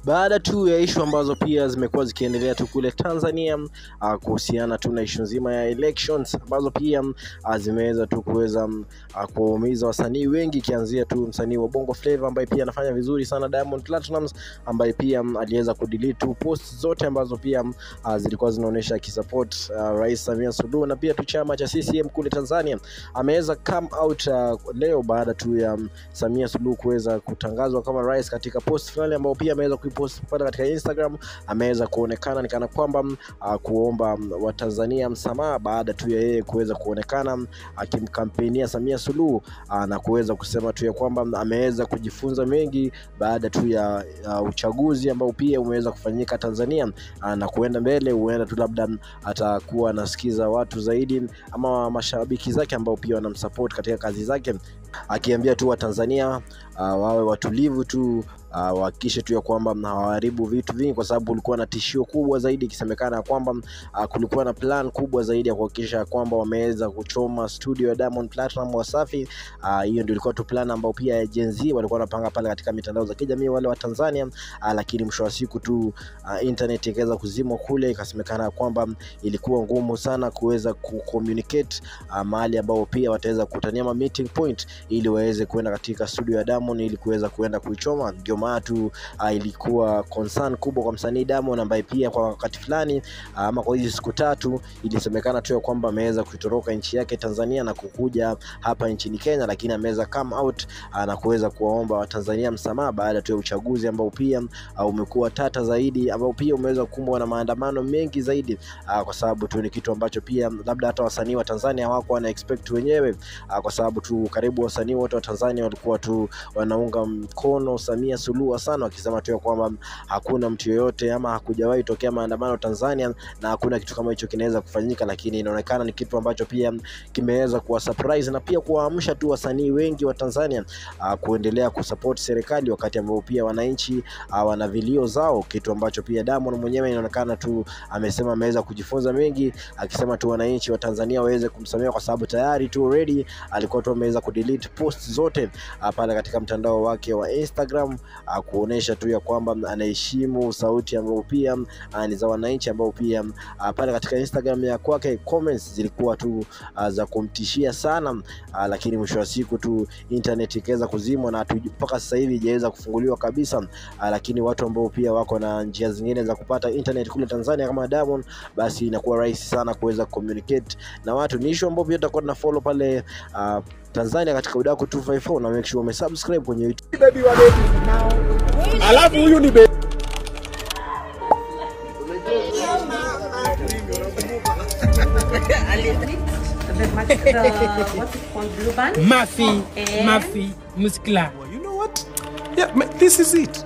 Baada tu ya issue ambazo pia zimekuwa zikiendelea tu kule Tanzania kuhusiana tu na issue nzima ya elections ambazo pia zimeweza tu kuweza kuumiza wasanii wengi, ikianzia tu msanii wa Bongo Flava ambaye pia anafanya vizuri sana Diamond Platnumz, ambaye pia aliweza kudelete tu posts zote ambazo pia zilikuwa zinaonyesha akisupport Rais Samia Suluhu na pia tu chama cha CCM kule Tanzania. Ameweza come out leo baada tu ya Samia Suluhu kuweza kutangazwa kama rais katika post fulani ambao pia ameweza kuipost pale katika Instagram. Ameweza kuonekana ni kana kwamba kuomba Watanzania msamaha baada tu ya yeye kuweza kuonekana akimkampenia Samia Suluhu na kuweza kusema tu ya kwamba ameweza kujifunza mengi baada tu ya uchaguzi ambao pia umeweza kufanyika Tanzania, na kuenda mbele huenda tu labda atakuwa anasikiza watu zaidi ama mashabiki zake ambao pia wanamsupport katika kazi zake, akiambia tu Watanzania wawe watulivu tu, wahakikishe tu ya kwamba hawaharibu vitu vingi, kwa sababu kulikuwa na tishio kubwa zaidi ikisemekana kwamba kulikuwa na plan kubwa zaidi ya kuhakikisha kwamba wameweza kuchoma studio ya Diamond Platnumz Wasafi. Hiyo ndio ilikuwa tu plan ambao pia Gen Z walikuwa wanapanga pale katika mitandao za kijamii wale wa Tanzania, lakini mwisho wa siku tu internet ikaweza kuzimwa kule, ikasemekana kwamba ilikuwa ngumu sana kuweza kucommunicate mahali ambao pia wataweza kukutania ma meeting point ili waweze kuenda katika studio ya Diamond ili kuweza kuenda kuichoma. Ndio maana tu ilikuwa concern kubwa kwa msanii Diamond ambaye pia kwa wakati fulani ama kwa hizi siku tatu ilisemekana tu kwamba ameweza kuitoroka nchi yake Tanzania na kukuja hapa nchini Kenya, lakini ameweza come out na kuweza kuwaomba Watanzania msamaha baada tu ya uchaguzi ambao pia umekuwa tata zaidi, ambao pia umeweza kukumbwa na maandamano mengi zaidi, kwa sababu tu ni kitu ambacho pia labda hata wasanii wa Tanzania hawakuwa wana expect wenyewe, kwa sababu tu karibu wasanii wote wa Tanzania walikuwa tu wanaunga mkono Samia Suluhu Hassan, wakisema tu kwamba hakuna mtu yoyote ama hakujawahi tokea maandamano Tanzania na hakuna kitu kama hicho kinaweza kufanyika. Lakini inaonekana ni kitu ambacho pia kimeweza kuwa surprise na pia kuwaamsha tu wasanii wengi wa Tanzania kuendelea kusupport serikali, wakati ambao pia wananchi wana vilio zao, kitu ambacho pia Diamond mwenyewe inaonekana tu amesema ameweza kujifunza mengi, akisema tu wananchi wa Tanzania waweze kumsamea kwa sababu tayari tu already alikuwa tu ameweza kudelete post zote pale katika mtandao wake wa Instagram, kuonesha tu ya kwamba anaheshimu sauti ambayo pia ni za wananchi, ambao pia pale katika Instagram ya kwake comments zilikuwa tu za kumtishia sana, lakini mwisho wa siku tu internet ikaweza kuzimwa na mpaka sasa hivi haijaweza kufunguliwa kabisa. Lakini watu ambao pia wako na njia zingine za kupata internet kule Tanzania kama Diamond, basi inakuwa rahisi sana kuweza communicate na watu. Ni issue ambayo pia tutakuwa tuna follow pale Tanzania katika Udaku 254, na make sure umesubscribe kwenye YouTube. Baby wa baby. Alafu huyu ni baby. What's it called? Blue band? Mafi, Mafi, Muskla. You know what? Yeah, this is it.